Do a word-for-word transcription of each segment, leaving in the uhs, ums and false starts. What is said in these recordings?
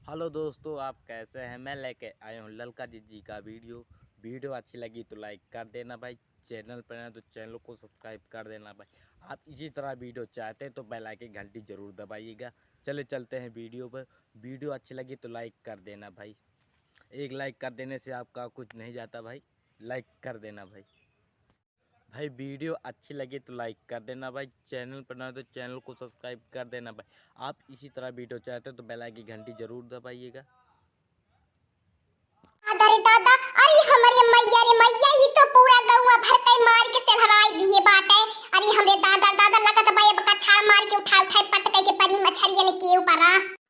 हेलो दोस्तों, आप कैसे हैं? मैं लेके आया हूँ ललका जिज्जी का वीडियो। वीडियो अच्छी लगी तो लाइक कर देना भाई, चैनल पर नए तो चैनल को सब्सक्राइब कर देना भाई। आप इसी तरह वीडियो चाहते हैं तो बेल आइकन घंटी जरूर दबाइएगा। चले चलते हैं वीडियो पर। वीडियो अच्छी लगी तो लाइक कर देना भाई, एक लाइक कर देने से आपका कुछ नहीं जाता भाई, लाइक कर देना भाई। भाई वीडियो अच्छी लगी तो लाइक कर देना भाई, चैनल पर नए तो चैनल को सब्सक्राइब कर देना भाई। आप इसी तरह वीडियो चाहते हो तो बेल आइकन घंटी जरूर दबाइएगा। दादा रे दादा, अरे हमरे मैया रे मैया, ई तो पूरा गौवा भर के मार के सेहराई दिए बाटे। अरे हमरे दादा रे दादा, लगत बा ये बका छाल मार के उठा उठा पटके के परी मछरियन के ऊपर।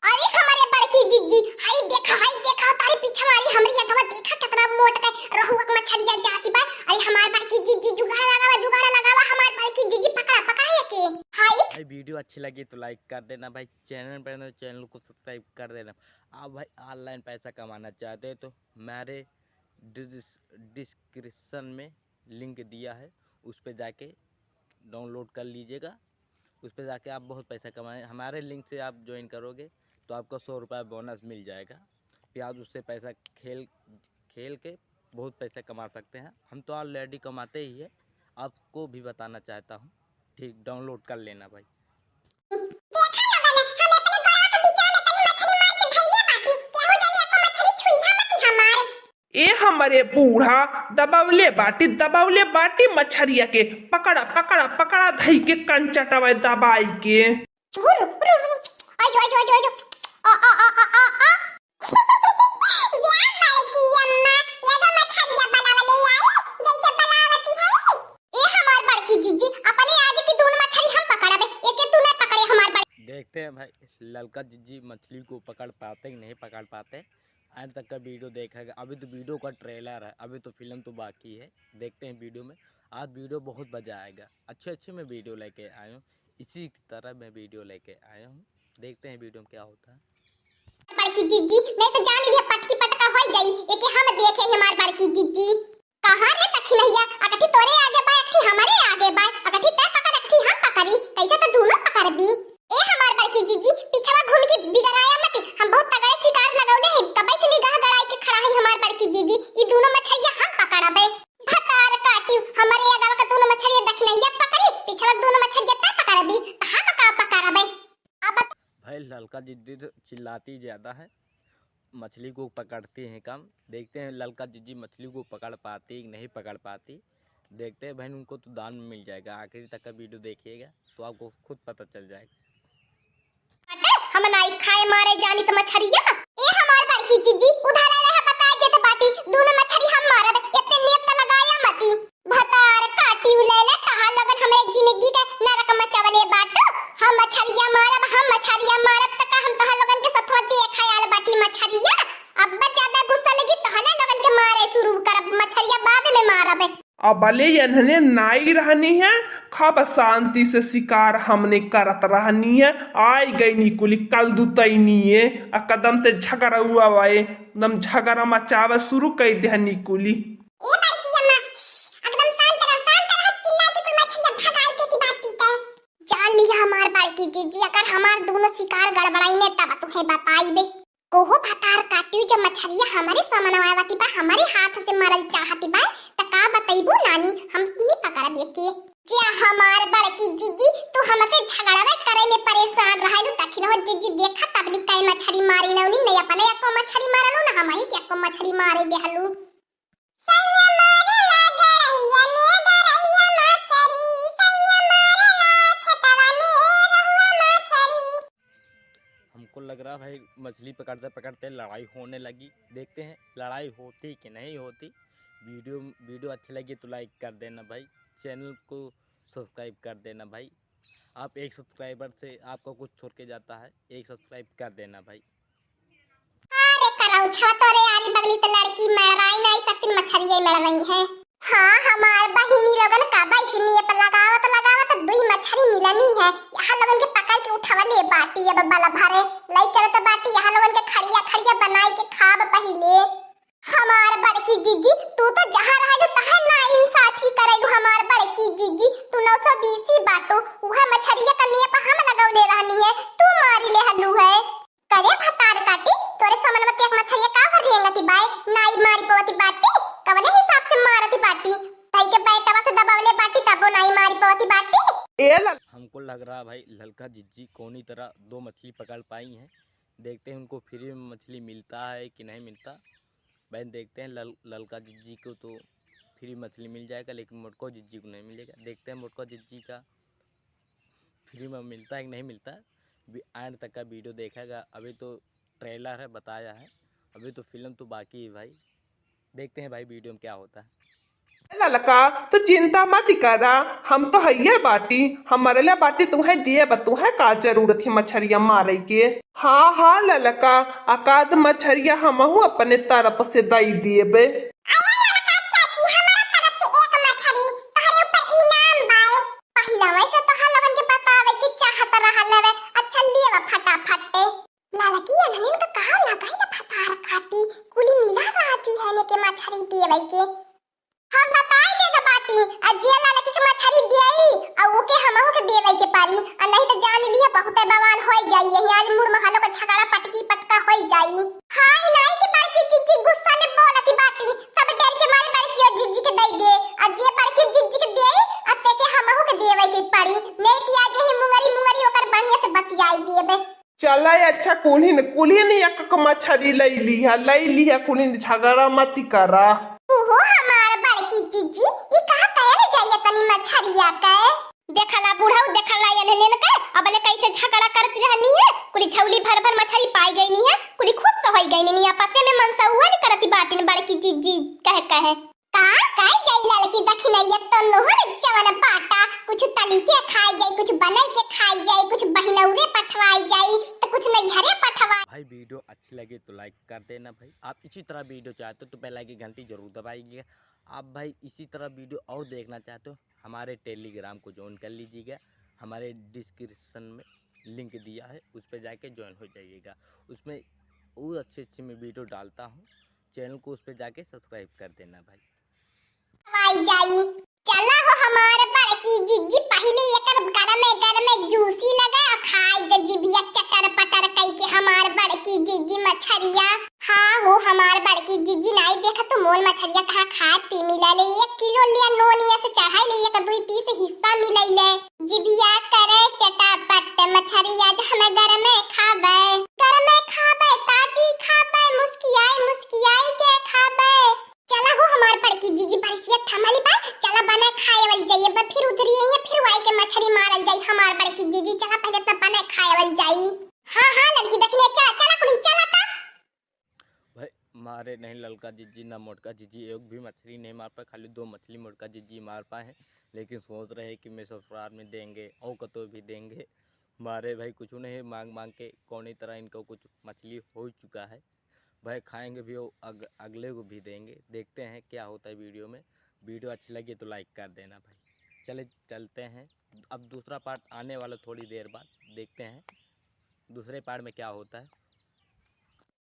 अरे हमरे बड़की जिज्जी, हाय देखा, हाय देखा, तारे पीछे वाली हमरी अगवा देखा कितना मोट के रहुआ के मछरिया जाती बा। अरे हमार बड़की जिज्जी जुगाड़ लगावा, जुगाड़ लगावा, हमार बड़की जिज्जी पकड़ा, पकड़ा ये के। हाय। भाई वीडियो अच्छी लगी तो लाइक कर देना भाई, चैनल पर नए तो चैनल को सब्सक्राइब कर देना। आप भाई ऑनलाइन पैसा कमाना चाहते हो तो मेरे डिस-, डिस्क्रिप्शन में लिंक दिया है, उस पे जाके डाउनलोड कर लीजिएगा। उस पे जाके आप बहुत पैसा कमाएं। हमारे लिंक से आप ज्वाइन करोगे तो आपको सौ रुपये बोनस मिल जाएगा। फिर आप उससे पैसा खेल, खेल के बहुत पैसा कमा सकते हैं। हम तो ऑलरेडी कमाते ही है, आपको भी बताना चाहता हूँ, ठीक डाउनलोड कर लेना भाई। देखा लोगन, हम अपने गोड़वा के बीचा में तनी मछरी मार के धइले बाटी, केहू जाने एको मछरी छुइहा मती हमार। ए हमरे बूढ़ा, दबवले बाटी, दबवले बाटी मछरिया के, पकड़ा, पकड़ा, पकड़ा धई के कंचटवा दबाई के। हुरु, हुरु, हुरु। आयो, आयो, आयो, आयो। आ, आ, आ, आ, आ, आ। जा बड़की अम्मा, एगो मछरिया बनावले आई, जैसे बनावती है। ए हमार बड़की जिज्जी, अपने आगे की दोनों मछरी हम पकड़बे, एके तू नहीं पकड़े हमार बड़- देखते हैं भाई, ललका जिज्जी मछली को पकड़ पाते कि नहीं पकड़ पाते। एंड तक का वीडियो देखेगा। अभी तो वीडियो का ट्रेलर है, अभी तो फिल्म तो बाकी है। देखते हैं वीडियो में, आज वीडियो बहुत मजा आएगा। अच्छे अच्छे मैं वीडियो लेके आया हूँ, इसी तरह मैं वीडियो लेके आया हूँ। देखते हैं वीडियो में क्या होता है। बड़की जिज्जी, नहीं तो जान लिया पटकी पटका होई जाई, एके हम देखे हमार बड़की जिज्जी। कहाँ रे तखिनहिया, अकठी तोरे आगे बा, अकठी हमरे आगे बा, अकठी तै पकड़, अकठी हम पकड़ी, कैसे तो दोनों पकड़बी। ए हमार बड़की जिज्जी, पिछवा घूम के बिगड़ाया मती, हम बहुत तगड़े शिकार लगौले हैं, कबे से निगाह गड़ाई के खड़ा है हमार बड़की जिज्जी, ई दोनों मछरिया हम पकड़बे। भतार काटी, हमरे आगे का दोनों मछरिया दखिनहिया पकड़ी, पिछवा दोनों मछरिया तै पकड़बी, त हम का पकड़बे। अब भाई ललका जिज्जी तो चिल्लाती ज्यादा है, मछली को पकड़ती हैं कम। देखते हैं ललका जिज्जी मछली को पकड़ पाती कि नहीं पकड़ पाती। देखते हैं बहन, उनको तो दान में मिल जाएगा। आखिरी तक का वीडियो देखिएगा तो आपको खुद पता चल जाएगा। हम नाई खाए मारे जानी त मछरिया। ए हमार बड़की जिज्जी, उधार रहे बताए देत बाटी, दोनों मछरी हम मारब, एते नेत लगाया मती। भतार काटी उलेले, तहार लोगन हमरे जिंदगी के नरक मचवले बाटू। हम मछरिया मारब, हम मछरिया मारब, त का हम तहार लोगन के सथवा देखे आल बाटी मछरिया? अब ज्यादा गुस्सा लगी, तहले लोगन के मारे शुरू करब, मछरिया बाद में मारब। अबले एन्हने नाई रहनी है, खूब शांति से शिकार हमने करत रहनी है। आई गईनी कुली कल दुतैनी है, आ कदम से झगड़ुआ वाए, एकदम झगड़ा मचावे शुरू कई देहनी कुली। ए बड़की अम्मा, श्श, एकदम शांत रह, शांत रह, चिल्ला के कुल मछरिया भगाई के ती बाटी के। जान लिया हमार बड़की जिज्जी, अगर हमार दोनों शिकार गड़बड़ाई ने तब तुहे बताई बे। कोहो भतार काटियो, जब मछरिया हमरे सामने आवती बा, हमरे हाथ से मारल चाहती बा, त का बतैबू नानी, हम नहीं पकड़ब एके। जे हमार बड़की जिज्जी, तू हमसे झगड़वे करे में परेशान रहलू, तखिन हो जिज्जी देखा तबली कई मछरी मारी नौनी, नहीं अपने एको मछरी मारलू, ना हमही के एको मछरी मारे देहलू। सैया मारेला गड़हिया में गड़हिया मछरी, सैया मारेला खेतवा में रहुआ मछरी। हमको लग रहा भाई मछली पकड़ते पकड़ते लड़ाई होने लगी। देखते हैं लड़ाई होती कि नहीं होती। वीडियो, वीडियो अच्छी लगी तो लाइक कर देना भाई, चैनल को सब्सक्राइब कर देना भाई। आप एक सब्सक्राइबर से आपका कुछ छोड़ के जाता है, एक सब्सक्राइब कर देना भाई। अरे करौछा, तोरे आरी बगली त लड़की मेड़राई नाई सकती, मछरिये मेड़राई है। हाँ, हमार बहिनी लोगन का बैसनी पर लगावत लगावत दुई मछरी मिलनी है। यहाँ लोगन के पकड़ के उठावले बाटी, अब बल भरे लाई चलत बाटी। यहाँ लोगन के खड़िया खड़िया बनाई के खाब पहिले। हमार बड़की जिज्जी, तू तो जहाँ रहलू तहाँ ना इंसाफी करैलू। हमार बड़की जिज्जी, तू नौ सौ बीसी बाटू, उहे मछरिया कनिया पर हम लगौले रहनी है, तू मारी ले हलू है। करे भतार काटी, तोरे लग रहा भाई, ललका जिज्जी कौनी तरह दो मछली पकड़ पाई हैं। देखते हैं उनको फ्री में मछली मिलता है कि नहीं मिलता। बहन, देखते हैं लल-, ललका जिज्जी को तो फ्री मछली मिल जाएगा, लेकिन मोटको जिज्जी को नहीं मिलेगा। देखते हैं मोटको जिज्जी का फ्री में मिलता है कि नहीं मिलता। बी-, एंड तक का वीडियो देखेगा। अभी तो ट्रेलर है, बताया है, अभी तो फिल्म तो बाकी है भाई। देखते हैं भाई वीडियो में क्या होता है। ललका, तू चिंता मत करा, हम तो हइये बाटी, हम मरले बाटी, तुहें दिएब, तुहें का जरूरत है मछरिया मारे के? हाँ, हाँ ललका, अकाद मछरिया हमहू अपने तरफ से दई दिएबे। अरे ललका चाची, हमारा तरफ से एक मछरी तोहरे ऊपर इनाम बाए। पहिलवे से तोहर लोगन के बतावे के चाहत रहल हवे। अच्छा, लिएबा फटाफट। ललकी अनहनिन का कहाँ लगाई ला फतार काटी, कुली मिला राजी है ने के मछरी देवई के। हम बताई देत बाटी, आ जे ललकी के मछरी देई, आ ओके हमहू के देवई के परी, आ नहीं तो जान लिया बहुते बवाल होई जाई। यही आज मुड़ महलो का झगड़ा पटकी पटका होई जाई। हाय नाई के बड़की जिज्जी गुस्सा में बोलती बाटी, सब डर के मारे बड़की और जिज्जी के दई दे, आ जे बड़की जिज्जी के देई, आ तेके हमहू के देवई के परी, नहीं तो आज यही मुंगरी मुंगरी ओकर बढ़िया से बतियाई देबे। चला अच्छा, कुल्हिन, कुल्हिन एक एक मछरी लई लिहा, लई लिहा कुल्हिन, झगड़ा मत करा। ओहो हमार बड़की जिज्जी, ई कहाँ तैर जाइया तनी मछरिया के? देखला बुढ़ऊ, देखला एनहन के, अबले कैसे झगड़ा करती रहनी है, कुली झौली भर भर मछरी पाई गई नी है, कुली खुश होई गई नी, आपसे में मनसौआ नी करती बाटिन बड़की जिज्जी कहे कहे। का, काई जाई ललकी दखिनैया, तो नोहर जवन बाटा, कुछ तली के खाई जाई, कुछ बनाई के खाई जाई, कुछ बहिनौरे पठवाई जाई, तो कुछ नैहरे पठवाई। भाई वीडियो अच्छी लगे तो लाइक कर देना भाई। आप इसी तरह वीडियो चाहते हो तो बेल आइकन की घंटी जरूर दबाइएगा। आप भाई इसी तरह वीडियो और देखना चाहते हो, हमारे टेलीग्राम को ज्वाइन कर लीजिएगा, हमारे डिस्क्रिप्शन में लिंक दिया है, उस पर जाके ज्वाइन हो जाइएगा। उसमें और अच्छे अच्छे मैं वीडियो डालता हूँ, चैनल को उस पर जाके सब्सक्राइब कर देना भाई। खाई जाई। चला हो हमार बड़की जिज्जी, पहिले एकर गरमे गरमे जूसी लगा, खाई जे जिभिया चटर पटर कई के हमार बड़की जिज्जी मछरिया। हाँ हो हमार बड़की जिज्जी, नाई देखा तू मोल मछरिया कहाँ खाए पी मिला ले, एक किलो लिया नोनिया से चढ़ाई ले, एक दुई पीस हिस्सा मिलई ले। जिभिया करे चटापट मछरिया जे हम गरमे खाबे, गरमे खाबे, ताजी खाबे, मुस्कियाई मुस्कियाई के खाबे। चला हो हमार बड़की जिज्जी, बरसिया थमली बा, चला बने खाए वाल जाइए, बा फिर उधरी है, फिर वाई के मछरी मारल जाई हमार बड़की जिज्जी, चला पहले तो बने खाए वाल जाई। हाँ, हाँ, ललकी दखिनैया, चला, चला कुलिन, चला ता। भाई, मारे नहीं ललका जिज्जी ना मोटका जिज्जी, एक भी मछली नहीं मार पाए, खाली दो मछली मोटका जिज्जी मार पाए हैं, लेकिन सोच रहे हैं कि मैं ससुराल में देंगे और कतो भी देंगे। मारे भाई कुछ नहीं, मांग मांग के कौनी तरह इनको कुछ मछली हो चुका है। भाई खाएंगे भी और अग-, अगले को भी देंगे। देखते हैं क्या होता है वीडियो में। वीडियो अच्छी लगी तो लाइक कर देना भाई। चले चलते हैं, अब दूसरा पार्ट आने वाला थोड़ी देर बाद, देखते हैं दूसरे पार्ट में क्या होता है।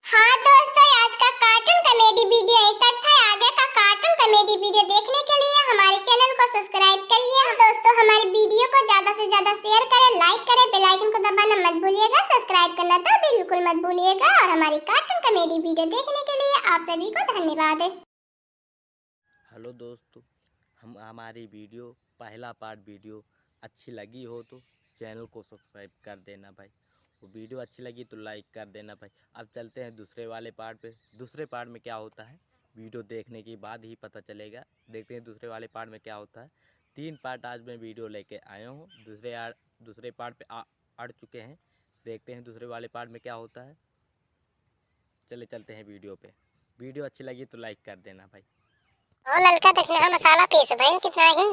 हाँ दोस्तों, आज का कार्टून कॉमेडी वीडियो यहीं तक था। आगे का कार्टून कॉमेडी वीडियो देखने के लिए हमारे चैनल को सब्सक्राइब करिए। हाँ दोस्तों, हमारे वीडियो को ज्यादा से ज्यादा शेयर करें, लाइक करें, बेल आइकन को दबाना मत भूलिएगा, सब्सक्राइब करना तो बिल्कुल मत भूलिएगा। और हमारी कार्टून कॉमेडी वीडियो देखने के लिए आप सभी को धन्यवाद। हेलो दोस्तों, हम, हमारी वीडियो, पहला पार्ट वीडियो अच्छी लगी हो तो चैनल को सब्सक्राइब कर देना भाई। वो वीडियो अच्छी लगी तो लाइक कर देना भाई। अब चलते हैं दूसरे वाले पार्ट पे। दूसरे पार्ट में क्या होता है, वीडियो देखने के बाद ही पता चलेगा। देखते हैं दूसरे वाले पार्ट में क्या होता है। तीन पार्ट आज मैं वीडियो लेके आया हूँ। दूसरे यार, दूसरे पार्ट पे आ, अड़ चुके हैं। देखते हैं दूसरे वाले पार्ट में क्या होता है। चले चलते हैं वीडियो पे। वीडियो अच्छी लगी तो लाइक कर देना भाई। ओ ललका, दखिनहा मसाला पीस भइन कितना ही।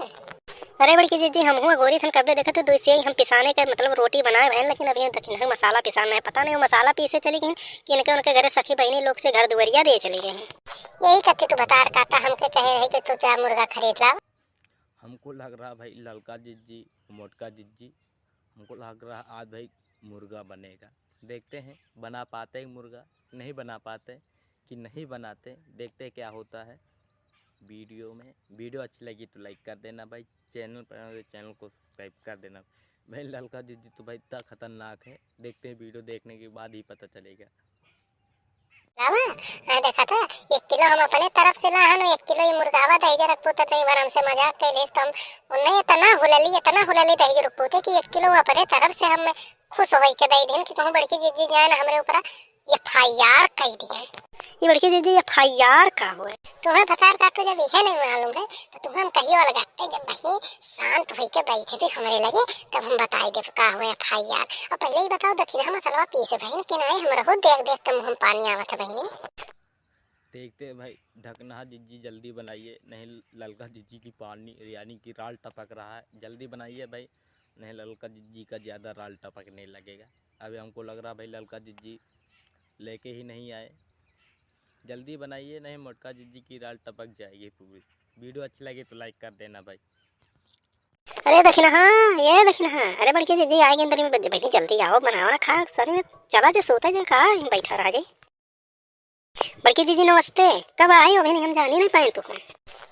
अरे बड़की दीदी, हम हुआ गोरी थन कब्बे देखत हूँ, दो से ही हम पिसाने के मतलब रोटी बनाए भइन, लेकिन अभी दखिनहा मसाला पिसाना है। पता नहीं वो मसाला पीसे चली गई कि इनके उनके घरे सखी बहिनी लोग से घर दुआरिया दे चली गई। यही कथी तू भतार काटा, हमके कहे रही कि तू जा मुर्गा खरीद ला। हमको लग रहा भाई ललका जिज्जी, मोटका जिज्जी, हमको लग रहा आज भाई मुर्गा बनेगा। देखते हैं बना पाते हैं मुर्गा, नहीं बना पाते कि नहीं बनाते, देखते हैं क्या होता है वीडियो में। वीडियो अच्छी लगी तो लाइक कर देना भाई, चैनल पर आए हो तो चैनल को सब्सक्राइब कर देना। भाई ललका जिज्जी तो भाई इतना खतरनाक है, देखते हैं वीडियो देखने के बाद ही पता चलेगा। लावा, हाँ, देखा था, एक किलो हम अपने तरफ से लाहन, एक किलो ये मुर्गावा दहिजर रखपू, तो तई बार हमसे मजाक कइ लेस, तो हम उन्हें इतना हुलली, इतना हुलली दहिजर रखपू थे कि एक किलो अपने तरफ से हम खुश होई के दइ दिन कि कहूँ बड़की जिज्जी जाए ना हमरे ऊपर एफ आई आर कइ दिए। ये बड़की जिज्जी, एफ आई आर का हुए? तुम्हें भतार काटो जब इहे नहीं मालूम है, तो तुम्हें हम कहियो अलगट्टे जब बहिनी शांत होई के बैठे भी हमरे लगे, तब हम बताई देब का हुए एफ आई आर। और पहले ही बताओ, दखिनहा मसलवा पीसे बहिन कि नहीं, हमरा हो देख देख के मुँह में पानी आवत है बहिनी। देखते हैं भाई, ढकनहा जिज्जी जल्दी बनाइए, नहीं ललका जिज्जी की पानी यानी कि राल टपक रहा है। जल्दी बनाइए भाई, नहीं ललका जिज्जी का ज़्यादा राल टपकने लगेगा। अभी हमको लग रहा भाई ललका जिज्जी लेके ही नहीं आए। जल्दी बनाइए, नहीं मोटका जिज्जी की राल टपक जाएगी पूरी। वीडियो अच्छी लगी तो लाइक कर देना भाई। अरे दखिनहा, ये दखिनहा, अरे बड़की जिज्जी आएगी अंदर में, बहिनी जल्दी आओ, बनाओ ना खा, सर में चला जे सोते जे का बैठा रहा जी। बड़की जिज्जी नमस्ते, कब आई हो बहिनी, हम जानी नहीं पाए तुमको।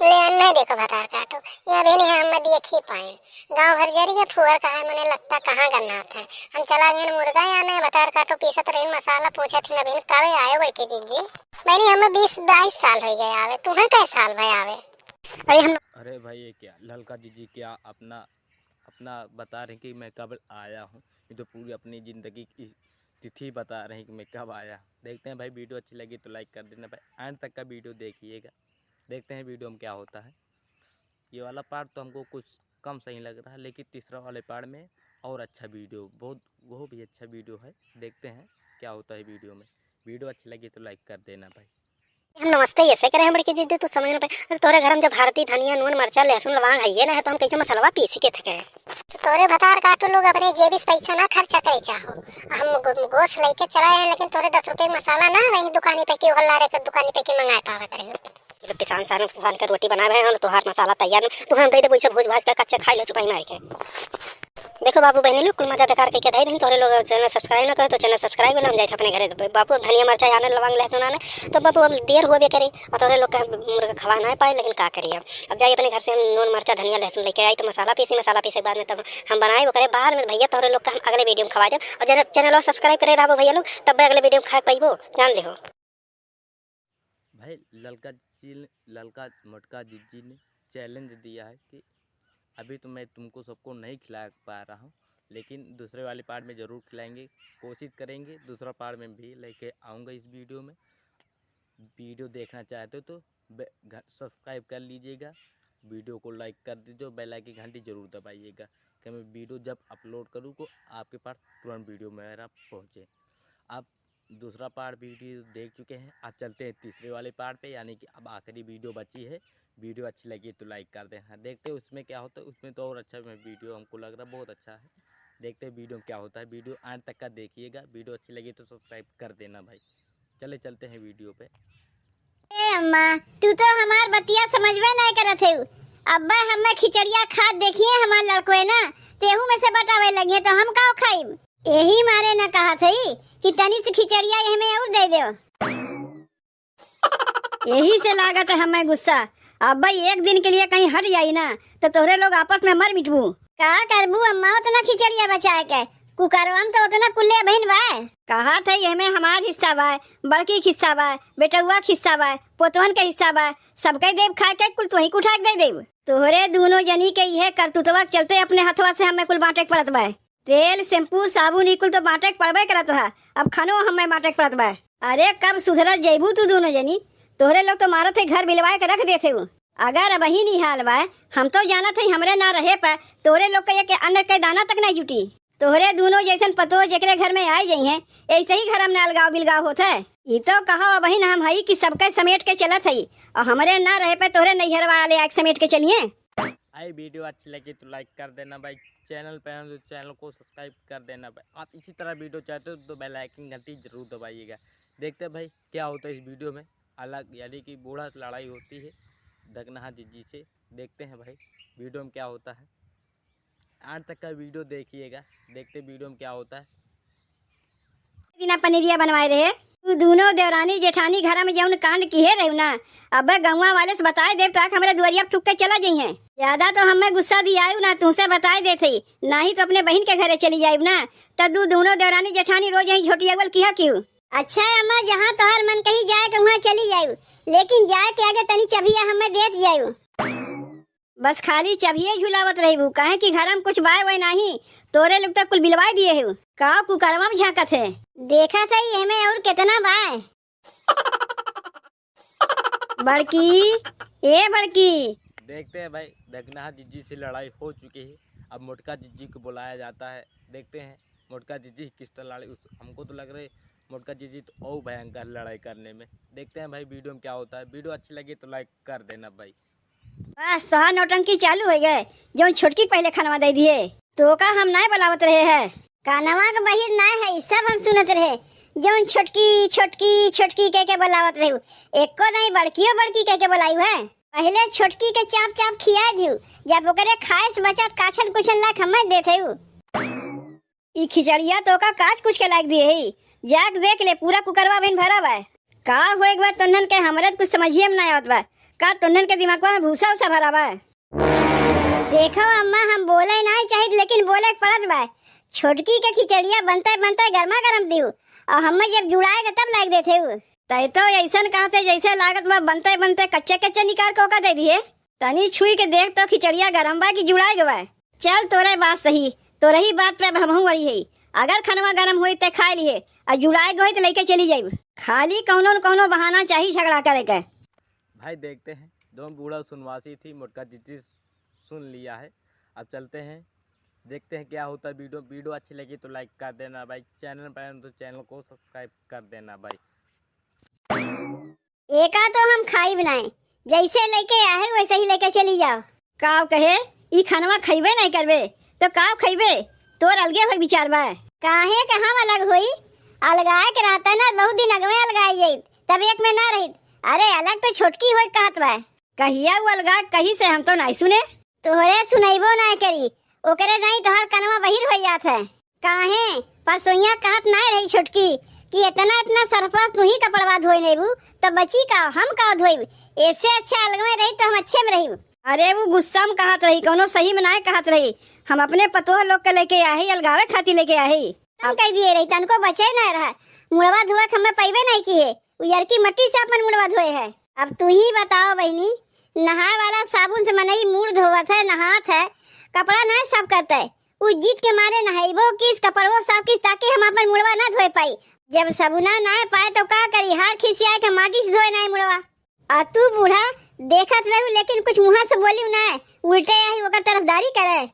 ले अन्ना देखो भतार काटो, ये बहिनी हम देख ही पाए। गाँव भर जरिए फुहर का है, मने लगता कहाँ गन्नात है। हम चला गए मुर्गा या नहीं, भतार काटो पीसत रही मसाला, पूछत ही ना बहिन कब आयो बड़की जिज्जी। बहिनी हमें बीस बाईस साल हो गए आवे, तुम्हें कै साल भए आवे? अरे हम अरे भाई, ये क्या ललका जिज्जी क्या अपना, अपना बता रहे कि मैं कब आया हूँ, ये तो पूरी अपनी ज़िंदगी की तिथि बता रहे हैं कि मैं कब आया। देखते हैं भाई, वीडियो अच्छी लगी तो लाइक कर देना भाई, एंड तक का वीडियो देखिएगा। देखते हैं वीडियो में क्या होता है। ये वाला पार्ट तो हमको कुछ कम सही लग रहा है, लेकिन तीसरा वाले पार्ट में और अच्छा वीडियो, बहुत, वो भी अच्छा वीडियो है। देखते हैं क्या होता है वीडियो में। वीडियो अच्छी लगी तो लाइक कर देना भाई। हम नमस्ते ऐसे करे हैं बड़की जिज्जी, तू समझ ना पाए। अरे तोरे घर में जब हरदी, धनिया, नून, मरचा, लहसुन, लवांग है ये ना है, तो हम कैसे मसलवा पीसी के थके? तो तोरे भतार काटो लोग अपने जेबी से पैसा ना खर्चा करे चाहो। हम गो-, गोश लेके चला आए, लेकिन तोरे दस रुपये मसाला ना वही दुकानी पे की, हल्ला रे दुकानी पे की मंगाए पावत रहे। जब किसान सारे किसान के रोटी बनावे हैं, तोहार मसाला तैयार, तू हम दे दे, वैसे भूज भाज के कच्चे खाई ले चुपाई मार के। देखो बाबू बहनी लोग, कुल मजा बेकार कइके धई दिन, तोहरे लोग चैनल सब्सक्राइब ना करे तो चैनल सब्सक्राइब कर लो, हम जाए अपने घरे। तो बाबू धनिया मरचा आने लवांग लहसुन आने, तो बाबू अब देर हुआ भी करे और तोहरे लोग का मुर्गा खवा ना पाए, लेकिन का करिए अब। अब जाइए अपने घर से हम नून मरचा धनिया लहसुन लेके आई, तो मसाला पीसी, मसाला पीसे के बाद में तब हम बनाए वो करे, बाद में भैया तोहरे लोग का हम अगले वीडियो में खवा जाए। और जरा चैनल सब्सक्राइब करे रहबो भैया लोग, तब अगले वीडियो में खा पाइबो, जान लिहो। भाई ललका जी, ललका मोटका जिज्जी ने चैलेंज दिया है कि अभी तो मैं तुमको सबको नहीं खिला पा रहा हूँ, लेकिन दूसरे वाले पार्ट में ज़रूर खिलाएंगे, कोशिश करेंगे दूसरा पार्ट में भी लेके आऊँगा इस वीडियो में। वीडियो देखना चाहते हो तो बे-, घ-, सब्सक्राइब कर लीजिएगा, वीडियो को लाइक कर दीजिए, बेल आइकन घंटी ज़रूर दबाइएगा कि मैं वीडियो जब अपलोड करूँ तो आपके पास तुरंत वीडियो मेरा पहुँचे। आप दूसरा पार्ट वीडियो देख चुके हैं, अब चलते हैं तीसरे वाले पार्ट पे, यानी कि अब आखिरी वीडियो बची है। वीडियो अच्छी लगी तो लाइक कर दें। हाँ, देखते हैं उसमें क्या होता है, उसमें तो और अच्छा मैं वीडियो हमको लग रहा बहुत अच्छा है। देखते हैं वीडियो में क्या होता है, वीडियो एंड तक का देखिएगा। वीडियो अच्छी लगी तो सब्सक्राइब कर देना भाई। चले चलते हैं वीडियो पे। ए अम्मा, तू तो हमार बतिया समझबे नहीं करत है। अब्बे हमें खिचड़िया खात देखिए हमार लड़कोए ना, तेहू में से बटावे लगिए तो हम का खाइब? यही मारे न कहत हई कि तनी से खिचड़िया एहमे और दे देव। यही से लागत है हमें गुस्सा। अब भाई एक दिन के लिए कहीं हट जाई ना तो तोहरे लोग आपस में मर मिटबू। का करबू अम्मा उतना खिचड़िया बचाए के? कुकरवा में तो उतना कुल्ले बहिन बा। कहा थे एहमे हमार हिस्सा बा, बड़की के हिस्सा बा, बेटउआ के हिस्सा बा, पोतवन के हिस्सा बा, सबके देब खाए के, कुल तुही के उठा के दे देब। तोहरे दूनो जनी के इहे करतुतवा के चलते अपने हथवा से हमें कुल बांटे के पड़त बा। तेल, शैम्पू, साबुन ई कुल तो बांटे के पड़बे करत रहा, अब खानो हमें बांटे के पड़त बा। अरे कब सुधरत जइबू तू दूनो जनी? तोहरे लोग तो मारत है घर बिलवाए के रख देत है। अगर अबहिन ई हाल बा, हम तो जानत है हमरे ना रहे पर तोहरे लोग के एक अन्न के दाना तक नहीं जुटी। तोहरे दूनो जैसन पतोह जेकरे घर में आए जइहें, ऐसे ही घर में अलगाव बिलगाव होत है। ई तो कहो अबहिन हम हई कि सबके समेट के चलत हई, और हमरे ना रहे पे तोहरे नैहर वाले आके समेट के चलिए। आई वीडियो अच्छी लगी तो लाइक कर देना भाई, चैनल पे हैं तो चैनल को सब्सक्राइब कर देना भाई। आप इसी तरह वीडियो चाहते हो तो बेल आइकन घंटी जरूर दबाइएगा। देखते हैं भाई क्या होता है इस वीडियो में, अलग यानी कि बूढ़ा लड़ाई होती है ढकनहा जिज्जी से। देखते हैं भाई वीडियो में क्या होता है, एंड तक का वीडियो देखिएगा, देखते वीडियो में क्या होता है। बिना पनीरिया बनवाए रहे। तू दूनो देवरानी जेठानी घर में जौन कांड किहे रहू ना, अब गौवा वाले से बताए देब तो आके हमरे दुआरिया पे थूक के चला जइहें। ज्यादा तो हमें गुस्सा दियायु ना, तुमसे बताए देत हई, नाही तो अपने बहिन के घरे चली जायु ना। त तू दूनो देवरानी जेठानी रोज यही झोटियावल किहा किहू। अच्छा अम्मा, जहाँ तोहर मन कही जाए के उहाँ चली जायु, लेकिन जाए के आगे तनी चभिया हमें देत जायु। बस खाली चभिये झुलावत रहिबू, काहे कि घरम कुछ बाय वाय नाही, तोरे लोग तक कुल बिलवाए दिए हेउ। का कुकरवा में झांकत है? देखा सही एमे और केतना बाय। बड़की, ए बड़की। देखते हैं भाई, दखनहा जिज्जी से लड़ाई हो चुकी है। अब मोटका जिज्जी को बुलाया जाता है। देखते हैं मोटका जिज्जी किस तरह लड़ाई, उस, हमको तो लग रहे मोटका जिज्जी तो और भयंकर लड़ाई करने में। देखते हैं भाई वीडियो में क्या होता है। वीडियो अच्छी लगी तो लाइक कर देना भाई। बस तोहार नौटंकी चालू होइ गए, जौन छोटकी पहले खनवा दे दिए। तो का हम नाय बुलावत रहे हैं? कानवा के बहिर नाय है, सब हम सुनत रहे। जौन छोटकी, छोटकी, छोटकी कह के बुलावत रहे, एको नहीं बड़कियो बड़की कह के बुलायु है। पहले छोटकी के चाप चाप खिया दियो, जब ओकरे खाए से बचत काछन कुछन लायक हमें देत है। ई खिचड़िया तो का काच कुछ के लायक दिए है, जाके देख ले, पूरा कुकरवा बिन भरा बा। का होए के बा तोन्हन के, हमरे त कुछ समझिए में ना आवत बा। का तोन्हन के दिमागवा में भूसा उसा भरा बा? देखो अम्मा, हम बोले नाय चाहित, लेकिन बोले के पड़त बा। छोटकी के खिचड़िया बनते बनते गर्मा गर्म दियो, और हमें जब जुड़ाएगा तब लायक देते हो। तय तो ऐसन कहते जैसे लागत बा बनते बनते कच्चे कच्चे निकाल के ओका दे दिए। तनी छुई के देख तो खिचड़िया गरम बा कि जुड़ाए गवा। चल तोरे बात सही, तोरे ही बात पे अब हमहू अड़ी है। अगर खनवा गरम होई ते खाए लिए, और जुड़ाए गो होई ते लेके चली जाइब। खाली कौनो न कौनो बहाना चाही झगड़ा करे के। भाई देखते हैं, दोनों बूढ़ा सुनवासी थी, मोटका जिज्जी सुन लिया है। अब चलते हैं, देखते हैं क्या होता है वीडियो। वीडियो अच्छी लगी तो लाइक कर देना भाई, चैनल पर आए हो तो चैनल को सब्सक्राइब कर देना भाई। एका तो हम खाइब नाय, जैसे लेके आहे वैसे ही लेके चली जाओ। काव कहे, ई खनवा खइबे नाय करबे, तो काव खइबे? तोर अलगे होई विचार बा। काहे के हम अलग होई? अलगाए के रहता ना, बहुत दिन अगवे अलगाए जाइत, तब एक में ना रहित। अरे अलग तो छोटकी होई कहत बा। कहिया उ अलगा कही से हम तो नाय सुने। तोहरे सुनैबो नाय करी, ओकरे नाई तोहर कनवा बहिर हो जात है। काहे? परसोइया कहत नाय रही छोटकी कि इतना इतना सरफस तू ही कपड़वा धोए नेबू, तो बची का, हम का धोइब? ऐसे अच्छा अलगवे रही तो हम अच्छे में रही। अरे वो गुस्सा में कहत रही, कौनो सही में नाय कहत रही। हम अपने पतोह लोग के लेके आहे, अलगावे खातिर लेके आहे। हम कह दिए रही, तनको बचे नाय रहा, मुड़वा धोए के हमें पैबे नाय किहे। उ यरकी मट्टी से अपन मुड़वा धोए है। अब तू ही बताओ बहिनी, नहाए वाला साबुन से मनई मुड़ धोवत है, नहात है, कपड़ा नाय साफ करत है। उ जीत के मारे नहाइबो किस, कपड़वो साफ किस, ताकि हम अपन मुड़वा ना धोए पाई। जब सबुना नाय पाए तो का करी, हार खिसियाए के माटी से धोए नाय मुड़वा। आ तू बूढ़ा देखत रहू, लेकिन कुछ मुँहा से बोलियो नाय, उल्टे आही ओकर तरफदारी करे।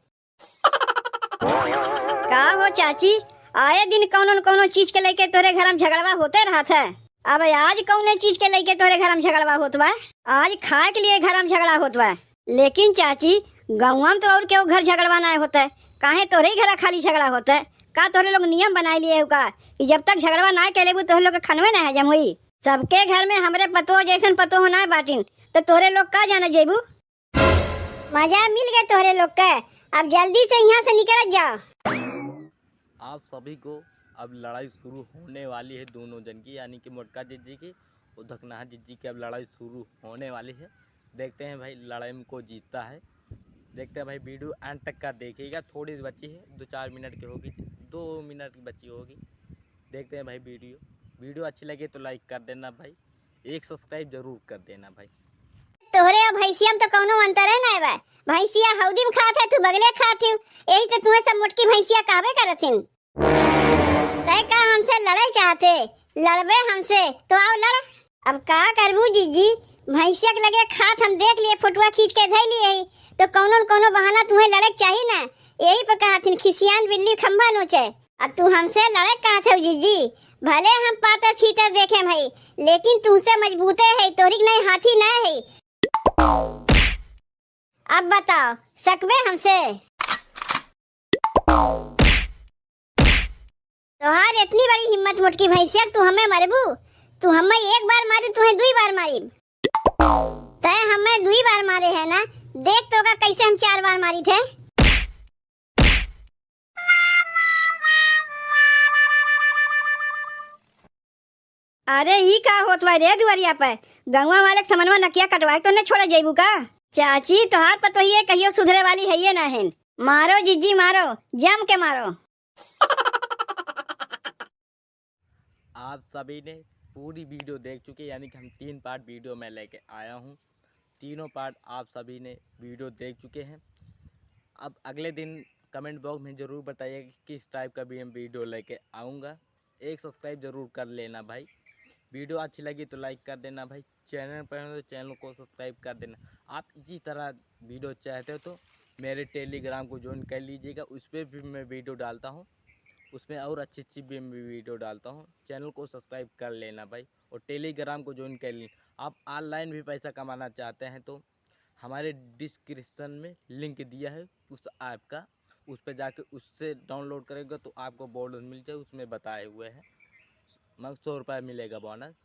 का हो चाची, आए दिन कौनो न कौनो चीज के लेके तोरे घर में झगड़वा होते रहत है। अब आज कौने चीज के लेके तोरे घर में झगड़वा होत बा? आज खाए के लिए घर में झगड़ा होत बा। लेकिन चाची, गौवा में तो और केहू घर झगड़वा नाय होत है, काहे तोरे ही घर खाली झगड़ा होत है? का तोरे लोग नियम बनाए लिए हो का कि जब तक झगड़वा नाय कर लेबू तोरे लोग के खनवे ना हजम होई? सबके घर में हमरे पतोह जैसन पतोह नाय बाटिन, तो तोरे लोग का जाने जेबू? मजा मिल गए तोहरे लोग के, अब जल्दी से यहाँ से निकल जाओ। आप सभी को अब लड़ाई शुरू होने वाली है दोनों जन की, यानी कि मोटका जिज्जी की और धकनाहा जिज्जी की अब लड़ाई शुरू होने वाली है। देखते हैं भाई लड़ाई में कौन जीतता है। देखते हैं भाई, वीडियो एंड तक का देखिएगा, थोड़ी सी बची है, दो चार मिनट की होगी, दो मिनट की बची होगी। देखते हैं भाई वीडियो, वीडियो अच्छी लगे तो लाइक कर देना भाई, एक सब्सक्राइब जरूर कर देना भाई। तोहरे और भैंसिया में तो कौनो अंतरे नाय बा। भैंसिया हौदी में खात है, तू बगले खात है, यही से तुम्हें सब मोटकी भैंसिया कहबे करत हिन। तय का हमसे लड़े चाहते? लड़बे हमसे तो आओ लड़। अब का करबू जिज्जी, भैंसिया के लगे खात हम देख लिए, फोटुआ खींच के धै लिए ही, तो कौनो न कौनो बहाना तुम्हें लड़े के चाही ना। यही पर कहत हिन खिसियान बिल्ली खंभा नोचे। अब तू हमसे लड़े कहत हो जिज्जी, भले हम पातर छीतर देखे भाई, लेकिन तुमसे मजबूते है, तोहरी के नहीं हाथी नहीं है। अब बताओ, सकबे हमसे? तोहार इतनी बड़ी हिम्मत मोटकी भैंसिया, तू हमें मरबू? तू हमें एक बार मारी, तुम्हें दुई बार मारी। तय हमें दुई बार मारे है ना, देख तो का कैसे हम चार बार मारी थे। अरे ई का होत बा रे दुआरिया पे? गौवा वाले के समनवा नकिया कटवाए तो न छोड़े जइबू का? चाची, तोहार पतोहिए कहियो सुधरे वाली है ये ना है। मारो जिज्जी मारो, जम के मारो। आप सभी ने पूरी वीडियो देख चुके, यानी कि हम तीन पार्ट वीडियो में लेके आया हूँ। तीनों पार्ट आप सभी ने वीडियो देख चुके हैं। अब अगले दिन कमेंट बॉक्स में ज़रूर बताइए कि किस टाइप का भी हम वीडियो लेके आऊँगा। एक सब्सक्राइब ज़रूर कर लेना भाई। वीडियो अच्छी लगी तो लाइक कर देना भाई। चैनल पर हो तो चैनल को सब्सक्राइब कर देना। आप इसी तरह वीडियो चाहते हो तो मेरे टेलीग्राम को ज्वाइन कर लीजिएगा, उस पर भी मैं वीडियो डालता हूँ। उसमें और अच्छी अच्छी भी मैं वीडियो डालता हूँ। चैनल को सब्सक्राइब कर लेना भाई, और टेलीग्राम को ज्वाइन कर लेना। आप ऑनलाइन भी पैसा कमाना चाहते हैं तो हमारे डिस्क्रिप्शन में लिंक दिया है उस ऐप का, उस पर जाके उससे डाउनलोड करेगा तो आपको बोनस मिल जाए, उसमें बताए हुए हैं, मगर सौ रुपये मिलेगा बोनस।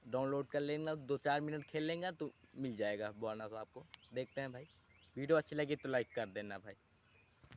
डाउनलोड कर लेंगे, दो चार मिनट खेल लेंगे तो मिल जाएगा बोनस आपको। देखते हैं भाई, वीडियो अच्छी लगी तो लाइक कर देना भाई।